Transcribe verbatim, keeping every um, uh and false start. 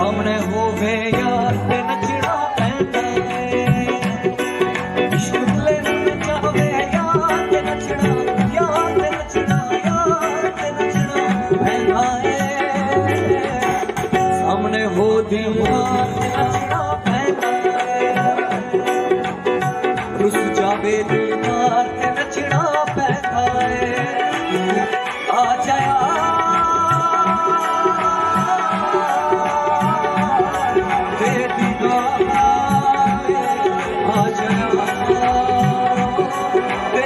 ਸਾਹਮਣੇ ਹੋਵੇ ਯਾਰ ਤੇ ਨੱਚਣਾ ਪੈਂਦਾ ਏ। ਇਸ਼ਕ ਬੁਲੇ ਨੂੰ ਚਾਹਵੇ ਯਾਰ ਤੇ ਨੱਚਣਾ, ਯਾਰ ਤੇ ਨੱਚਣਾ, ਯਾਰ ਤੇ ਨੱਚਣਾ ਪੈਂਦਾ ਏ। ਸਾਹਮਣੇ ਹੋ ਦੀ ਯਾਰ ਤੇ ਨੱਚਣਾ ਪੈਂਦਾ ਏ। ਰੁੱਸ ਜਾਵੇ ਦਿਲਦਾਰ ਤੇ ਨੱਚਣਾ ਪੈਂਦਾ ਏ। ਆ ਜਾਇਆ ਦੇ ਦੀਦਾਰ, ਆ ਜਾਇਆ ਦੇ